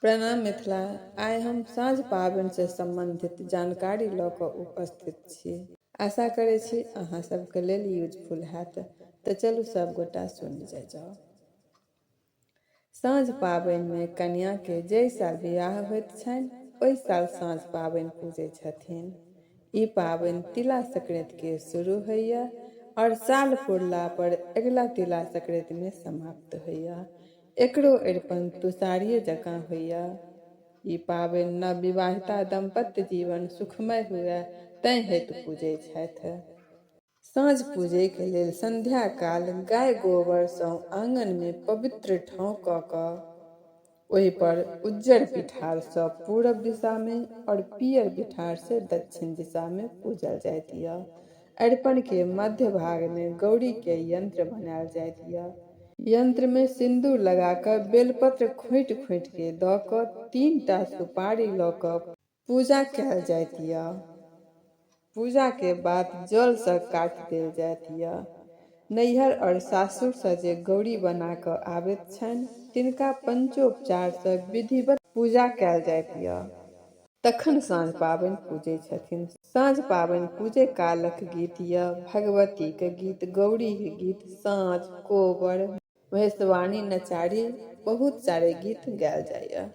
प्रणाम मिथिला। आइ हम साँझ पाबनिसँ सम्बन्धित जानकारी लऽ कऽ उपस्थित छी। आशा करै छी अहाँ सबके लेल यूजफुल हैत। तऽ चलू सब गोटा सुनि जाइ जाउ। साँझ पाबनिमे कनियाँके जाहि साल बियाह होइत छनि ओहि साल साँझ पाबनि पूजै छथिन। ई पाबनि तिला संक्रांतिके शुरू होइए आओर साल पुरला पर अगिला तिला संक्रांतिमे समाप्त होइए। एकरो अरिपन तुषारिये जकाँ होइए। ई पाबनि नवविवाहिता दम्पत्य जीवन सुखमय हुए तैं हेतु पूजै छथि। साँझ पूजैके लेल संध्या काल गाय गोबरसँ आँगनमे पवित्र ठाँव कऽ कऽ ओहि पर उज्जर पिठारसँ पूरब दिशामे आओर पीयर पिठारसँ दक्षिण दिशामे पूजल जाइत यऽ। अरिपनके मध्य भागमे गौरीके यंत्र बनायल जाइत यऽ। यंत्रमे सिन्दूर लगा कऽ बेलपत्र खोंटि खोंटिके दऽ कऽ 3टा सुपारी लऽ कऽ पूजा कयल जाइत यऽ। पूजाके बाद जलसँ काटि देल जाइत यऽ। नैहर आओर सासुरसँ जे गौरी बना कऽ आबैत छनि तिनका पंचोपचारसँ विधिवत पूजा कयल जाइत यऽ। तखन साँझ पाबनि पूजै छथिन। साँझ पाबनि पूजै कालक गीत यऽ भगवतीक गीत, गौरीक गीत, साँझ, कोबर, महेशवाणी, नचारी बहुत सारे गीत गायल जाइए।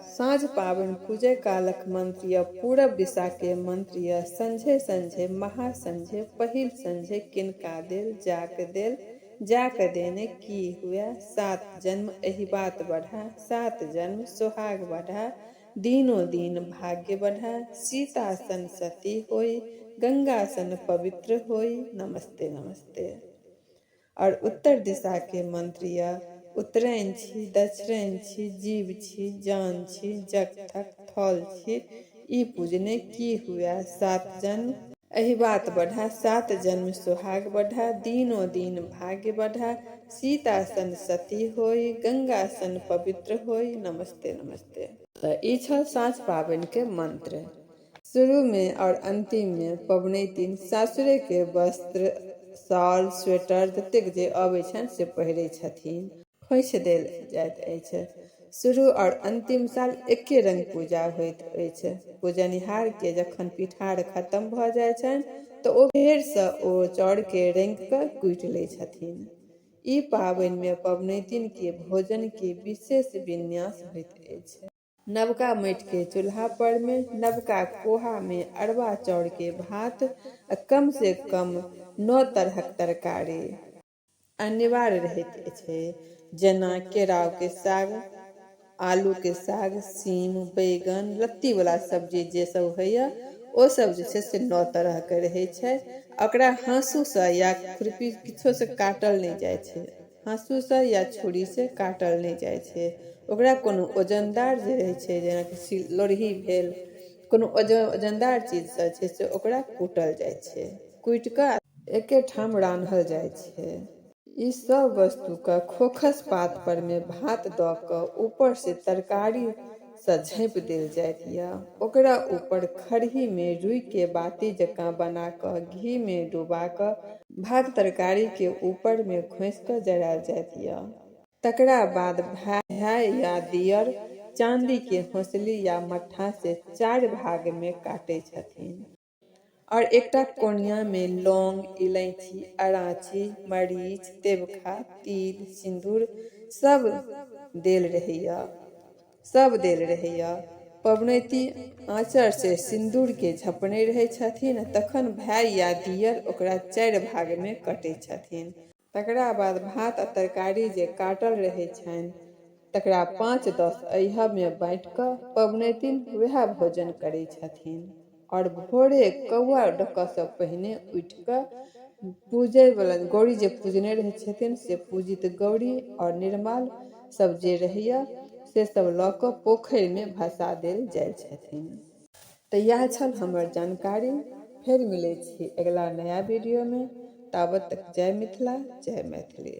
साँझ पाबनि पूजै कालक मंत्र यऽ पूरब दिशाके मंत्र यऽ संझे संझे महासंझे पहिल संझे किनका देल जाक देल जाक देने की हुए सात जन्म एहि बात बढ़ा सात जन्म सोहाग बढ़ा दिनो दिन भाग्य बढ़ा सीता सन सती होई गंगा सन पवित्र होई नमस्ते नमस्ते। आओर उत्तर दिशाके मंत्र यऽ उत्तरायण छी दक्षिणायन छी जीव छी जान छी जग थक थल छी ई पूजने की हुए सात जन्म एहि बात बढ़ा सात जन्म सुहाग बढ़ा दिनो दिन भाग्य बढ़ा सीता सन सती होई गंगा सन पवित्र होई नमस्ते नमस्ते। तऽ ई छल साँझ पाबनिके मंत्र। शुरूमे आओर अन्तिममे पबनैतिन सासुरेके वस्त्र शॉल स्वेटर जतेक जे अबै छनि से पहिरै छथिन। खोंछि देल जाइत अछि। शुरू आओर अन्तिम साल एके रंग पूजा होइत अछि। पूजनिहारके जखन पिठार खतम भऽ जाइ छनि तऽ ओ फेरसँ ओ चाउरके रंगि कऽ कुटि लै छथिन। ई पाबनिमे पबनैतिनके भोजनके विशेष विन्यास होइत अछि। नवका माटिके चूल्हा परमे नवका कोहामे अरबा चाउरके भात आ कमसँ कम 9 तरहक तरकारी अनिवार्य रहैत अछि, जेना केराउके साग, आलूके साग, सीम, बैगन, लत्तीवला सब्जी जे सब होइए ओ सब जे छै से 9 तरहके रहै छै। ओकरा हाँसूसँ या खुरपी किछोसँ काटल नहि जाइ छै, हाँसूसँ या छुरीसँ काटल नहि जाइ छै। ओकरा कोनो वजनदार जे रहै छै, जेनाकि लोरही भेल, कोनो वजनदार चीजसँ छै से ओकरा कूटल जाइ छै, कुटि कऽ एकेठाम रान्हल जाइ छै। ई सब वस्तुके खोखस पात पर मे भात दऽ कऽ ऊपर से तरकारी सँ झाँपि देल जाइत यऽ। ओकरा ऊपर खरही मे रुइ के बाती जकाँ बना कऽ घी मे डुबा कऽ भात तरकारी के ऊपर मे खोंसि कऽ जरायल जाइत यऽ। तकरा बाद भाय या दियर चांदी के हौसली या मट्ठा से 4 भाग मे काटै छथिन। और एकटा कोनिया में लौंग, इलायची, अराची, मरीच, तेबखा, तिल, सिंदूर सब देल रहैया, सब देल रहैया। पबनैती आँचर से सिंदूर के झपने रहै छथिन, तखन भाय या दियर ओकरा 4 भाग में कटै छथिन। तकरा बाद भात आ तरकारी जे काटल रहै छनि तकरा 5-10 अइहबमे बाँटि कऽ पबनैतिन वएह भोजन करै छथिन। आओर भोरे कौआ डकऽसँ पहिने उठि कऽ पूजैवला गौरी जे पूजने रहै छथिन से पूजित गौरी आओर निर्माल सब जे रहैए से सब लऽ कऽ पोखरिमे भसा देल जाइ छथिन। तऽ इएह छल हमर जानकारी। फेर मिलै छी अगिला नया वीडियोमे। ताबत तक जय मिथिला, जय मैथिली।